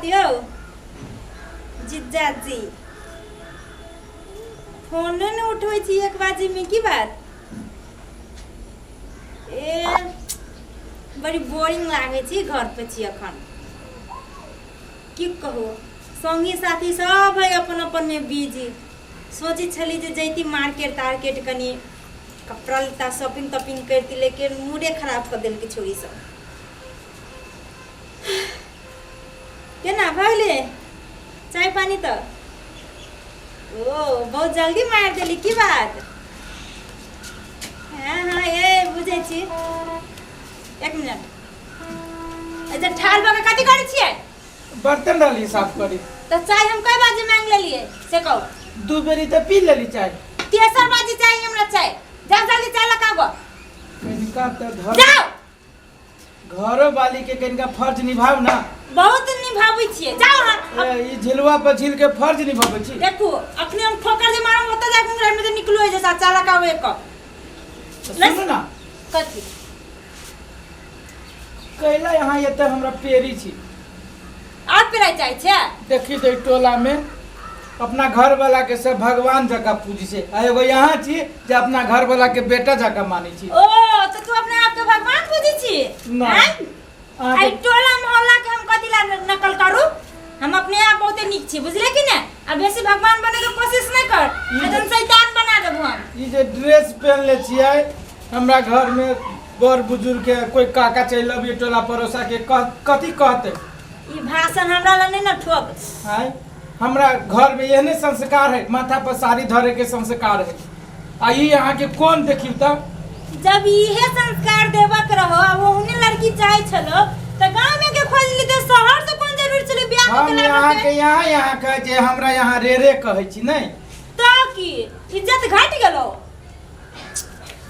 बात यौ जीजाजी फोनो ने उठबै छी एक बाजीमे की बात ए बड़ी बोरिंग लागै छी घर पर छी अखन की कहू संगी साथी सब है अपन अपन में बिजी सोचै छली जे जैती मार्केट तार्केट कनी कपड़ा लत्ता शॉपिंग तॉपिंग करती लेकिन मूडे खराब कऽ देलकै छोरी सब केना भऽ गेलै चाय पानी तऽ ओ बहुत जल्दी मारि देली की बात हँ हँ ए बुझै छी एक मिनट एजे ठाढ़ भऽ कऽ कथी करै छियै बर्तन रहली साफ करी। तऽ चाय हम कय बाजी मांगि लेलियै से कहू। दू बेरी तऽ पी लेली चाय। तेसर बाजी चाही हमरा चाय। जाउ जल्दी चाय लऽ कऽ आबऽ। कनिका तऽ धर जाउ। घरो वाली के कनिका फर्ज निभाउ ना। बहुत निभाबै छियै जाउ अहाँ। ए, ई झिलवा पर झिल के फर्ज निभाबै छी। देखू अखने हम ठोकर जे मारब ओतऽ जाके उंगरा में तऽ निकलू एहि जैसा चाय लऽ कऽ आबू एक कप। तऽ सुनू ना। कथी? कैला यहाँ एते हमरा पेरी छी। आर पेराइ चाहै छै? देखी तऽ टोला में अपना घर वाला के सब भगवान जकाँ पूजी छै आ एगो यहाँ छी जे अपना घर वाला के बेटा जकाँ मानै छी। ओ तऽ तू अपने आप के भगवान पूजी छी? ना। आँय? अहाँके एहि टोला मोहल्ला के हम कथी ला नकल करू? हम अपने आप बहुते नीक छी बुझले कि ने? आ बेसी भगवान बने के कोशिश नहीं कर, नहीं तो शैतान बना देबो हम। ई जे ड्रेस पहनले छियै हमरा घर में बड़ बुजुर्ग के कोई काका चलि अबियै टोला पड़ोसा के कथी कहते? ई भाषण हमरा ला नहीं ना ठोक। आय हमरा घर में एहने संस्कार है, माथा पर साड़ी धरे के संस्कार है। आ ई अहाँ के कोन देखियौ तऽ? जब इहे संस्कार देबक रहो आ ओहने लड़की चाहे छलो तऽ गांव में के खोज लीते, शहर से कोन जरूरी छलै बियाह हम के यहाँ लाबऽ के यहाँ यहाँ कहै छै, हमरा यहाँ रे रे कहै छी नहीं। तऽ की इज्जत घटि गेलो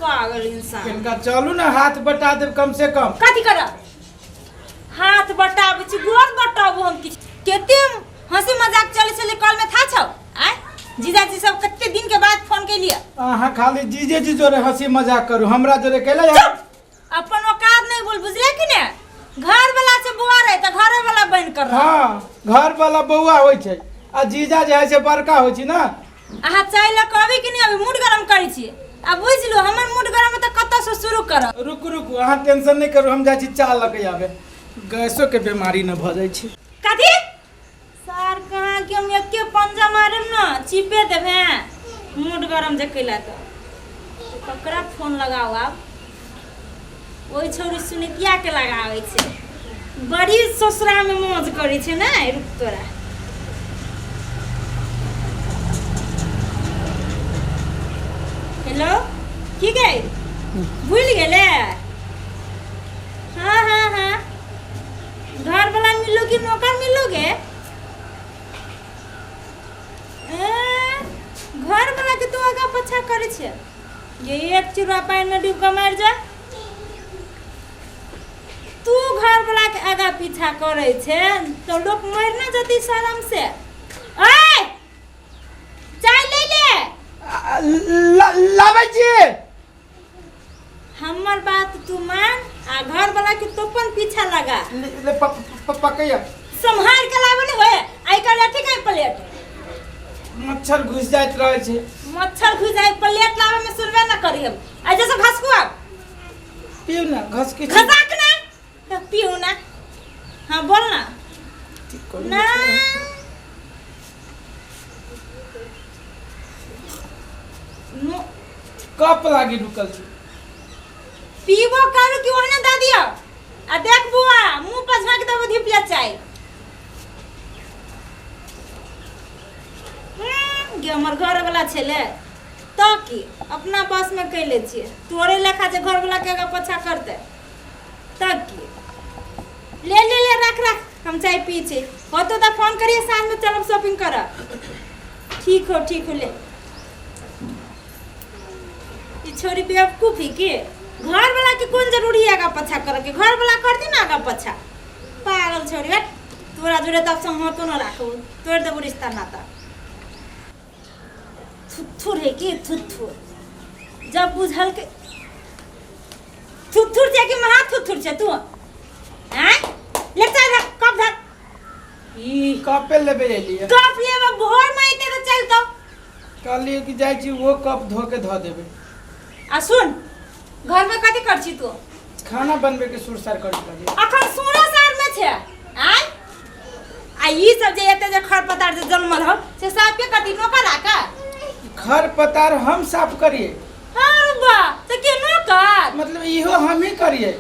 पागल इंसान। किनका चलू ना हाथ बटा देब कम से कम। कथी करब? हाथ बटाबै छी गोर बटाबू हम किछु। कते हंसी मजाक चलै छलै कॉल में था छौ? आय जीजाजी सब कते दिन के बाद फोन केलिए। अहाँ खाली जीजे जी जोरे हंसी मजाक करू, हमरा जोरे कैला चुप! अपन औकात नहीं बोल बुझले कि ने? घर वाला से बुआ रहे त घरे वाला बन कर रह। हाँ घर वाला बौआ होय छै आ जीजा जे है से बड़का होय छै ना। अहाँ चाय ल के अबै कि नहीं अभी? मूड गरम करै छी आ बुझ लू हमर मूड गरम त कतऽ से शुरू करब। रुकू रुकू अहाँ टेंशन नहीं करू, हम जाइ छी चाय लऽ के आबे, गैसो के बीमारी न भऽ जाइ छै। कथी सार कहाँ के हम एके पंजा मारब न चिपे देबे मूड गरम जे कैला तऽ ककरा फोन लगाओ आब? ओहि छौड़ी सुनितिया के लगाबै छै, बड़ी ससुरा में मौज करै छै ने। रुक तोरा हेलो की गई भूल गेले? हाँ हाँ हाँ घर वाला मिलो कि नौकर मिलोगे? घर वाला के तू आगा पछा करे छे ये एक चिड़वा पानी में डूब के मर जा। तू घर वाला के आगा पीछा करे छे तो लोग मर ना जती शर्म से। ऐ चाय ले ले। लाबै छी। हमर बात तू मान आ घर वाला के तोपन पीछा लगा। ले, ले, पकैया। सम्हार के लाबे ने होए आई काल्हि अथी के प्लेट। मच्छर घुस जाइत रहै छै। मच्छर घुस जाय प्लेट लाबे में सुनबे न करी हम। आ जैसे घसकू आब। पीउ ना घसकी। घसक ना तो पीउ ना। हाँ बोल ना। ठीक करू। ना। नो। कप लागी रुकल छी। पीबो करू कि ओहने दऽ दियौ? आ देख बुआ मुंह पर झाँक देबो धिपले चाय। गे हमर घर वाला छलै तऽ की अपना बस में कैले छियै, तोरे लेखा जे घर वाला के आगा पछा करतै तऽ की। ले ले ले रख रख हम चाय पी छी। होतो तऽ फोन करिए साँझ में चलब शॉपिंग करऽ। ठीक हो ठीक हो ले। ई छोरी बेवकूफ है के घर वाला के कोन जरूरी है आगा पछा करे के, घर वाला कर दी ना आगा पछा। पागल छोरी हट, तोरा जुड़े तब से हाथो न राखू, तोड़ देबो रिश्ता नाता। थुथुर है कि थुथुर, जब बुझल के थुथुर छै कि महा थुथुर छै तू? आँय ले चल रख कप धर। ई कपे लेबे एलियै। कप लेबे भोर में अइते तऽ चलतौ। कहलियै कि जाइ छी ओहो कप धो के धऽ देबै। आ सुन, घर में कथी कर छी तू? खाना बनबे के सुर सार करे लगे। अखन सोना सार में छे आय। आ ई सब जे एते जे खरपतार जे जनमल हो से साफ के करती नौकर आका? खर पतार हम साफ करिए? हाँ बा, तो के नौकर? मतलब इहो हम ही करिए।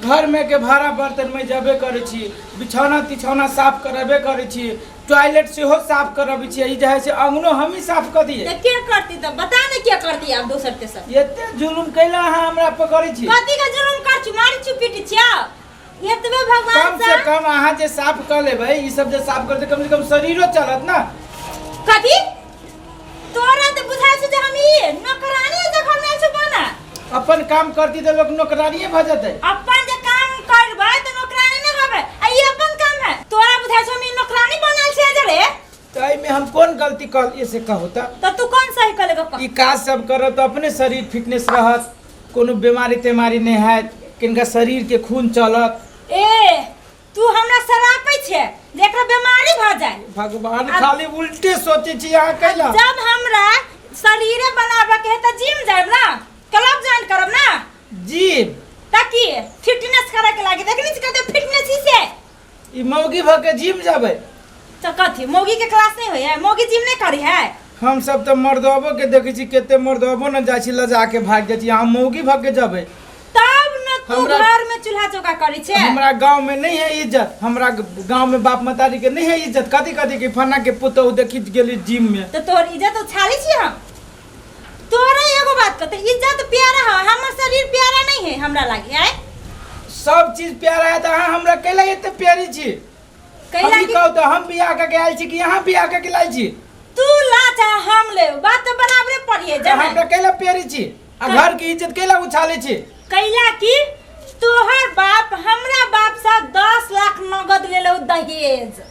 घर में के भाड़ा बर्तन में जबे करे छी, बिछौना तिछौना साफ करबे करे छी, टॉयलेट सेहो साफ करबे छी, ई जे है से अंगनो हम ही साफ कर दिए। तो के करती त बता ने, के करती आब दोसर तेसर? एते जुलुम कैला अहाँ हमरा पर करै छी? कथी के जुलुम कर छी? मारी छी पीटी छी एतबे भगवान कम से कम अहाँ जे साफ कर लेबै, ई सब जे साफ करते कम से कम शरीरो चलत ना। कथी तोरा तऽ बुझाइ छौ जे हम ई नौकरानी जे घर में छौ बना? अपन काम करती तऽ लोग नौकरानिए भऽ जेतै। अपन जे काम करबै तऽ नौकरानी नहि होबै, आ ई अपन काम है। तोरा बुझाइ छौ हम ई नौकरानी बनल छियै जे रे? तऽ एहिमे हम कोन गलती कहलियै से कहू तऽ। तऽ तू कोन सही कहले गप? ई काज सब करब तऽ अपने शरीर फिटनेस रहत, कोनो बीमारी तेमारी नहि हैत, किनका शरीरके खून चलत। ए, तू हमरा सरापै छे जे एकरा बीमारी भऽ जाए? भगवान, खाली उल्टे सोचै छी अहाँ कैला? जब हमरा शरीरे बनाबे के है तऽ जिम जायब ना, क्लब ज्वाइन करब ना। जिम? ताकि फिटनेस करे के लागी। देखनी छी कते फिटनेस ही से। ई मौगी भऽ के जिम जाबै? तऽ कथी मौगी के क्लास नहीं होय है? मौगी जिम नहीं करी है? हम सब तऽ मर्दबो के देखै छी, कते मर्दबो न जाइ छी, लजा के भागि जाइ छी, अहाँ मौगी भऽ के जेबै? तब न तू घर में चूल्हा चौका करी छे। हमरा गांव में नहीं है इज्जत, हमरा गांव में बाप मतारी के नहीं है इज्जत। कथी कथी के फन्ना के पुतोहु देखी गेली जिम में। तो तोहर इज्जत उछाली छी हम? तोरा एगो बात कहते, इज्जत प्यारा है, हमर शरीर प्यारा नहीं है हमरा लागे आय? सब चीज प्यारा है, तऽ अहाँ हमरा कैला एते प्यारी छी? कैला हम ई कि कहू तऽ हम बियाह कऽ के आयल छी कि अहाँ बियाह कऽ के लायल छी? तू ला चाहे हम ले, बात तो बराबरे पड़ी है। तऽ जब हमरा कैला प्यारी छी आ घर के इज्जत कैला उछाले छी? कैला कि तोहर बाप हमरा बाप से 10 लाख नगद लेलो दहेज।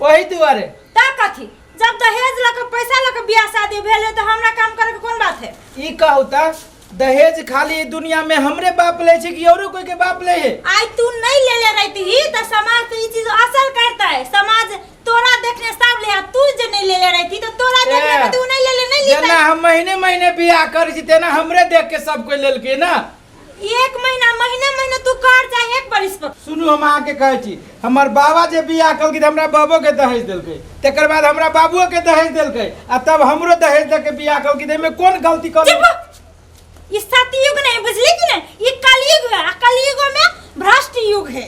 ओही दुआरे? त कथी, जब दहेज लऽ के पैसा लऽ के बियाह शादी भेल तऽ हमरा काम करे के कोन बात है? ई कहू तऽ दहेज खाली ई दुनिया में हमरे बाप ले छै कि औरो कोई के बाप ले है? आइ तू नहीं लेले रहती ही तो समाज तो ई चीज असर करता है। समाज तोरा देखने सब ले, तू जे नहीं लेले रहती तो तोरा देखने पे तू नहीं लेले नहीं जेना लेता। हम महीने महीने बियाह करै छी तेना हमरे देख के सब कोई लेलकै ना। एक महीना महीने महीने तू कर जाए एक बरिस पर। सुनू, हम अहाँके कहै छी, हमर बाबा जे बियाह केलकै तऽ हमरा बाबो के दहेज देलकै, तकर बाद हमरा बाबुओ के दहेज देलकै, आ तब हमरो दहेज दऽ के बियाह केलकै, तऽ एहिमे कोन गलती चुप। करलकै? ई सतयुग नहीं, बुझली कि नहीं? ई कलयुग है, आ कलयुग में भ्रष्ट युग है।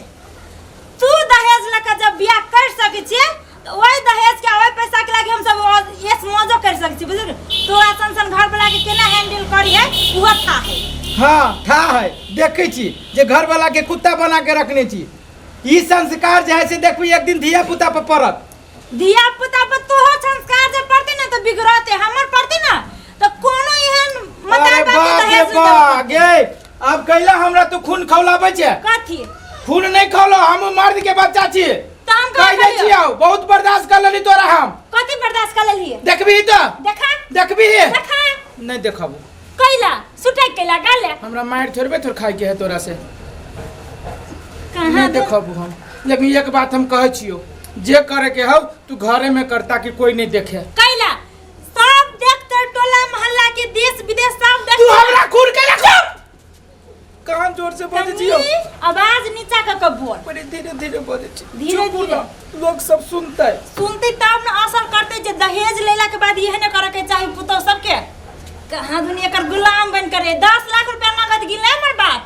तू दहेज लके जब बियाह कर सकै छियै तऽ ओहि दहेज के ओहि पैसा के लागी हम सब एस मौजो कर सकै छी, बुझली? तोरा सन सन घर वाला के केना हैंडल करी है उहो था है। हाँ था है, देखै छी जे घर वाला के कुत्ता बना के रखने छी। ई संस्कार जे है से देखबी एक दिन धिया पुता पर पड़त। धिया पुता पर तोहर संस्कार जब पड़ते ना तो बिगड़ते, हमर पड़ते ना तो कोनो एहन अरे मतार बाप के बाप रे दहेज बा नहीं गे, अब कैला हमरा तू खून खौलाबै छै? कथी खून नहीं खौलो, हम मर्द के बच्चा छी। तऽ हम कह दै कहाँ छी आउ, बहुत बर्दाश्त कर लेली तोरा हम। कथी बर्दाश्त कर लेलियै? देखबी तऽ? देखा। देखबी? देखा। नहीं देखबू। कैला सुटै कैला गाले? हमरा मारि थोड़बे थोड़ खाइ के है तोरा से। कहाँ नहीं देखबू हम, लेकिन एक बात हम कहै छियौ, जे करे के हौ तू घरे में कर ताकि कोई नहीं देखे। कैला सब देखते, टोला मोहल्ला के देश विदेश सब तू देखते। हमरा खून के रखो, कान जोर से बजै छियौ। तनी आवाज नीचा क के बोल। बड़ी धीरे धीरे बजै छी। धीरे चुप धीरे। ना, लोग सब सुनतै। सुनते तब न असर करते जे दहेज लेला के बाद इहे न करे के चाही पुतोह सबके। कहाँ दुनिया कर गुलाम बन करे 10 लाख रुपया नगद गिनले हमर बाप।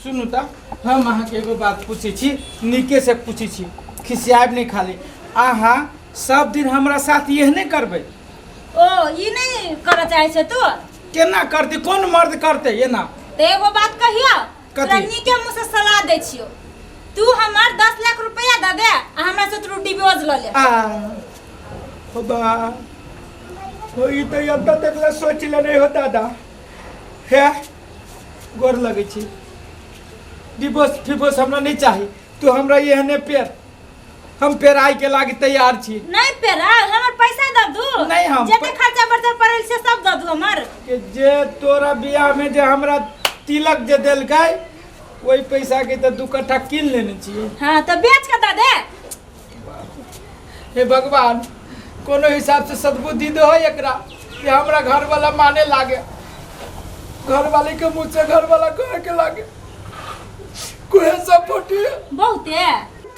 सुनू तऽ, हम अहाँके एगो बात पूछै छी, नीके से पूछै छी, खिसियाब नहि खाली। अहाँ सब दिन हमरा साथ एहने करबै? ओ ई नहीं करऽ चाहै छै तू? केना करतै, कोन मर्द करतै एना? तऽ एगो बात कहियो? कथी? तोरा नीके मुँह से सलाह दै छियो, तू हमर 10 लाख रुपया दऽ दे आ हमरा से तू डिवोर्स लऽ ले। आ हो बा हो, ई तऽ एतऽ तक ला सोच ले नहीं हो दादा। हे, गोर लगै छी, डिवोर्स फिवोर्स हमरा नहीं चाही। तू हमरा एहने पेड़, हम पेराई के लागी तैयार छी। नहीं पेरा, हमर पैसा दऽ दू। नहीं, हम जते खर्चा बर्चा पड़ल से सब दऽ दू हमर। के जे तोरा बियाह में जे हमरा तिलक जे देलकै ओहि पैसा के तऽ 2 कट्ठा कीन लेने छियै। हाँ तऽ बेच के दऽ दे। हे भगवान, कोनो हिसाब से सद्बुद्धि दो है एकरा कि हमरा घर वाला माने लागे, घर वाले के मुँह से घर वाला कहे के लागे। कुहेसा फटी। बहुते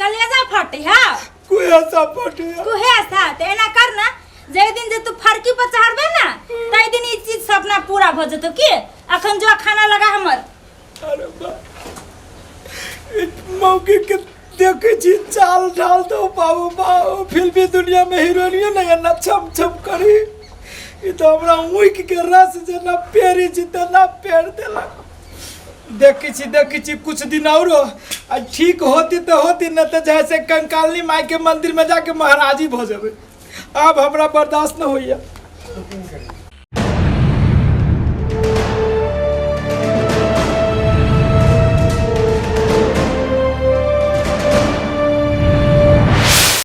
कलेजा फटी है। कुहेसा फटी है। कुहेसा त एना कर ना, जै दिन जे तू फरकी पर चढ़बे ना तै दिन ई चीज सपना पूरा भ जेतो। की अखन जो खाना लगा हमर। अरे बा, ई मौकी के देखे छी चाल ढाल तो बाबू बाबू फिल्मी दुनिया में हीरोइनियो नहीं ना छम छम करी। ई तो हमरा ऊख के रस जेना पेरी छी तेना पेर देलक। देखी छी, देखी छी कुछ दिन औरो आ ठीक होती तो होती, न तो जैसे कंकालनी माई के मंदिर में जाके महाराजी भ जेबै। अब हमरा बर्दाश्त न होइया।